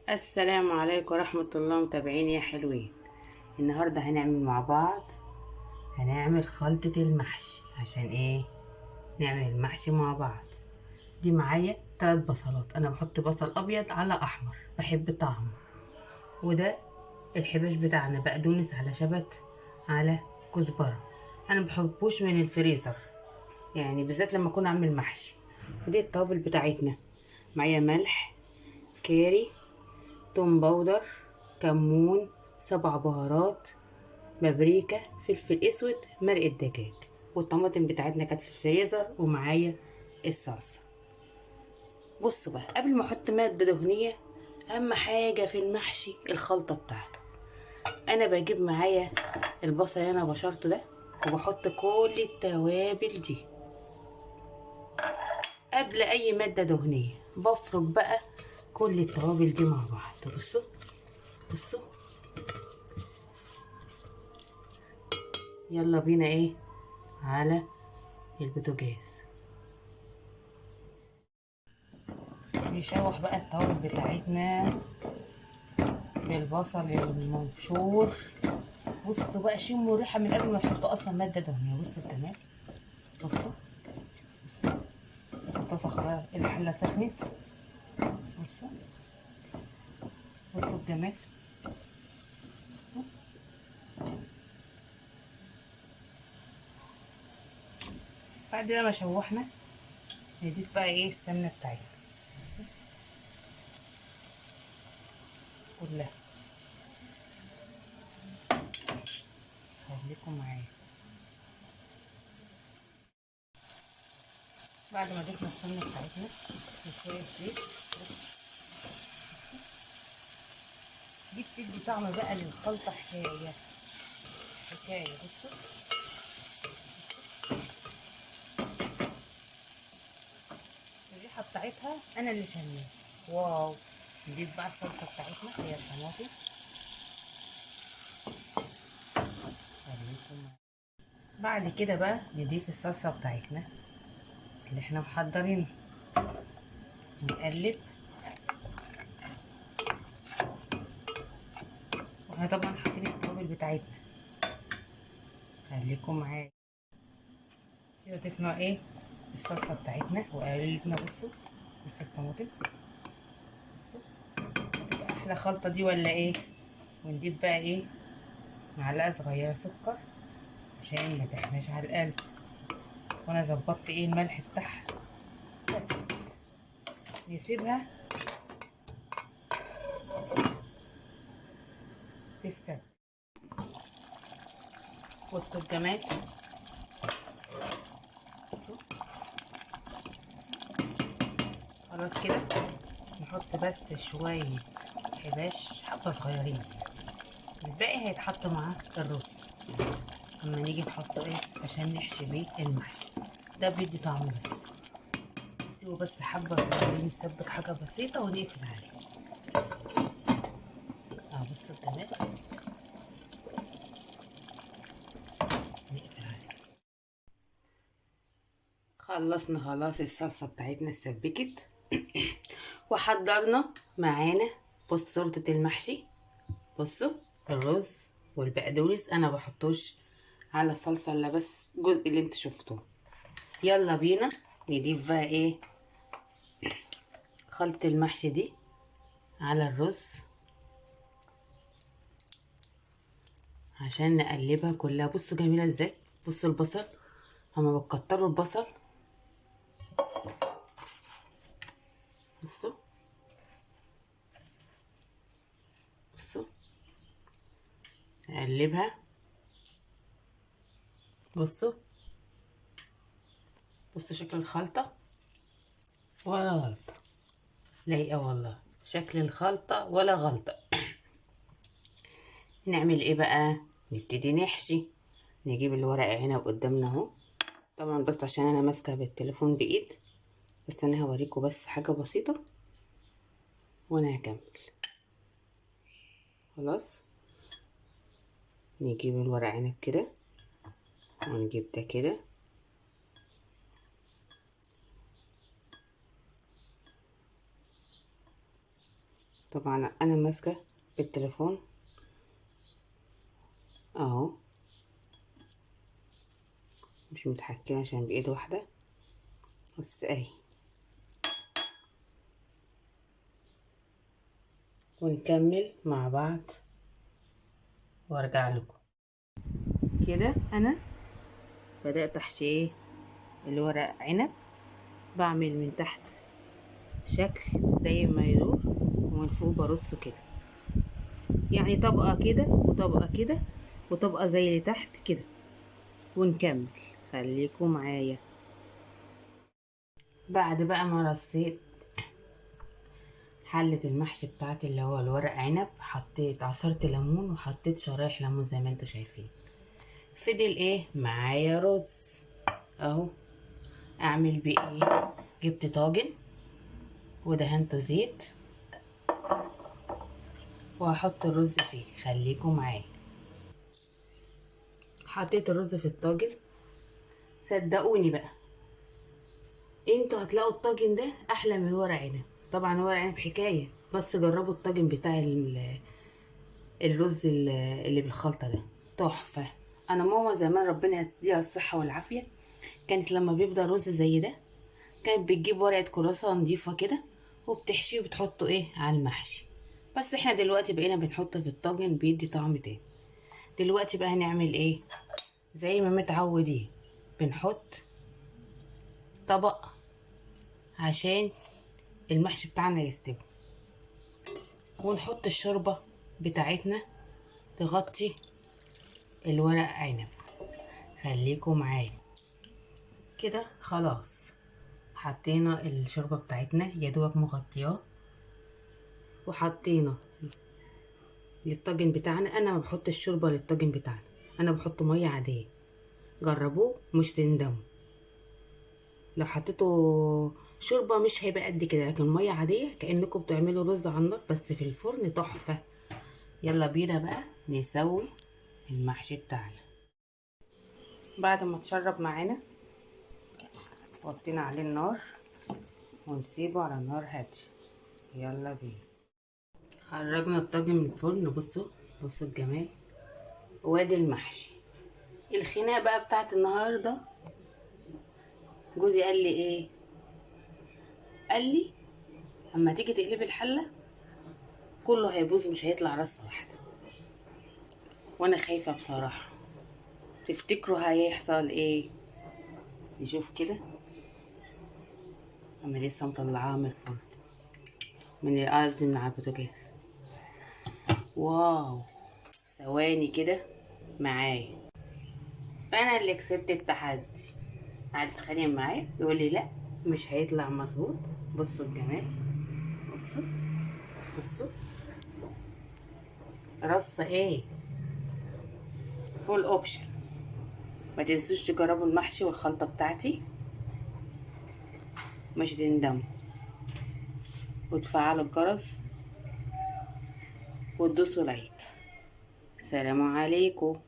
السلام عليكم ورحمة الله. متابعين يا حلوين، النهاردة هنعمل مع بعض، هنعمل خلطة المحشي. عشان ايه نعمل المحشي مع بعض؟ دي معايا 3 بصلات، انا بحط بصل ابيض على احمر، بحب طعمه. وده الحباش بتاعنا، بقدونس على شبت على كزبرة. انا مبحبوش من الفريزر، يعني بالذات لما اكون اعمل محشي. ودي التوابل بتاعتنا، معايا ملح، كاري، توم powder، كمون، 7 بهارات، بابريكا، فلفل اسود، مرقة دجاج، والطماطم بتاعتنا كانت في الفريزر، ومعايا الصلصة. بصوا بقى، قبل ما احط مادة دهنية، اهم حاجة في المحشي الخلطة بتاعته. انا بجيب معايا البصل اللي انا بشرته ده، وبحط كل التوابل دي قبل اي مادة دهنية. بفرك بقى كل التوابل دي مع بعض. بصوا بصوا، يلا بينا ايه على البوتاجاز. نشوح بقى التوابل بتاعتنا بالبصل المبشور. بصوا بقى، شموا الريحة من قبل ما تحطوا اصلا مادة دهنية. بصوا الجمال، بصوا بصوا بصوا، الطاسه خلاص، الحلة سخنت. بصوا بصوا الجمال. بصوا بعد ما شوحنا نضيف بقى ايه السمنة بتاعتنا كلها. خليكم معايا. بعد ما ضفنا السمنة بتاعتنا وشوية زيت، دي بتدي طعم بقى للخلطه حكاية حكاية. بصوا الريحة بتاعتها انا اللي شاميها، واو. نضيف بقى الخلطة بتاعتنا، هي الطماطم. بعد كده بقى نضيف الصلصه بتاعتنا اللي احنا محضرينها، نقلب. واحنا طبعا حاطين التوابل بتاعتنا، خليكم معايا. كده ضفنا ايه الصلصه بتاعتنا وقلبنا. بصوا بصوا الطماطم، بصوا هتبقى احلى خلطه دي ولا ايه؟ ونضيف بقى ايه معلقه صغيرة سكر عشان ما تحماش على القلب. وانا ظبطت ايه الملح بتاعها، بس نسيبها تستوي. بصوا الجمال، خلاص كده نحط بس شوية حباش، حبة صغيرين، الباقي هيتحط مع الرز اما نيجي نحطه ايه عشان نحشي بيه المحشي. ده بيدي طعم، بس نسيبه بس حبة صغيرين، نسبك حاجة بسيطة ونقفل عليه. بصوا الجمال، نقفل عليه. خلصنا خلاص الصلصة بتاعتنا اتسبكت وحضرنا معانا. بصوا سلطة المحشي، بصوا الرز والبقدونس، انا بحطوش على الصلصة الا بس الجزء اللي انتوا شفتوه. يلا بينا نضيف بقى ايه خلطة المحشي دي على الرز عشان نقلبها كلها. بصوا جميلة ازاي. بصوا البصل، هما بتكتروا البصل. بصوا بصوا نقلبها. بصوا بصوا شكل الخلطة، ولا غلطة لايقة والله، شكل الخلطة ولا غلطة. نعمل ايه بقى؟ نبتدي نحشي. نجيب الورق عنب قدامنا اهو، طبعا بس عشان انا ماسكة بالتليفون بايد، بس انا هوريكم بس حاجة بسيطة وانا هكمل. خلاص نجيب الورق عنب كده، ونجيب ده كده، طبعا انا ماسكه بالتليفون اهو، مش متحكمه عشان بايد واحدة بس اهي. ونكمل مع بعض وارجع لكم. كده انا بدأت احشي ايه الورق عنب. بعمل من تحت شكل داير ما يدور، ومن فوق برصه كده، يعني طبقة كده وطبقة كده وطبقة زي اللي تحت كده. ونكمل، خليكم معايا. بعد بقى ما رصيت حلة المحشي بتاعتي اللي هو الورق عنب، حطيت عصرت ليمون وحطيت شرايح ليمون زي ما انتوا شايفين. فضل ايه معايا؟ رز اهو. اعمل بيه ايه؟ جبت طاجن ودهنته زيت وهحط الرز فيه، خليكم معايا. حطيت الرز في الطاجن. صدقوني بقى انتوا هتلاقوا الطاجن ده احلى من ورق عنب. طبعا ورق عنب حكاية، بس جربوا الطاجن بتاع الرز اللي بالخلطه ده تحفة. انا ماما زمان ربنا يديها الصحة والعافية، كانت لما بيفضل رز زي ده كانت بتجيب ورقة كراسة نظيفة كده وبتحشيه وبتحطه ايه على المحشي. بس احنا دلوقتي بقينا بنحطه في الطاجن، بيدي طعم تاني. دلوقتي بقى هنعمل ايه؟ زي ما متعودين بنحط طبق عشان المحشي بتاعنا يستوي، ونحط الشوربة بتاعتنا تغطي الورق عنب. خليكم معايا كده. خلاص حطينا الشوربة بتاعتنا يا دوبك مغطياه، وحطينا للطاجن بتاعنا. انا ما بحط الشوربة للطاجن بتاعنا، انا بحط مية عادية. جربوه مش تندموا. لو حطيتوا شوربة مش هيبقى قد كده، لكن مية عادية كأنكم بتعملوا رز على النار بس في الفرن، تحفة. يلا بينا بقى نسوي المحشي بتاعنا. بعد ما تشرب معانا وطينا عليه النار ونسيبه على نار هادية. يلا بينا. خرجنا الطاجن من الفرن. بصوا بصوا الجمال، وادي المحشي. الخناقة بقى بتاعت النهارده، جوزي قال لي ايه؟ قال لي اما تيجي تقلبي الحلة كله هيبوظ، مش هيطلع رصه واحدة. وانا خايفة بصراحة. تفتكروا هيحصل ايه؟ نشوف كده. انا لسه مطلعاها من الفرن، من قصدي من على البوتاجاز. واو، ثواني كده معايا. انا اللي كسبت التحدي. قعد يتخانق معايا يقول لي لا مش هيطلع مظبوط. بصوا الجمال، بصوا بصوا رصه ايه، full option. ما تنسوش تجربوا المحشي والخلطه بتاعتي، مش تندموا. وتفعلوا الجرس وتدوسوا like. سلام عليكم.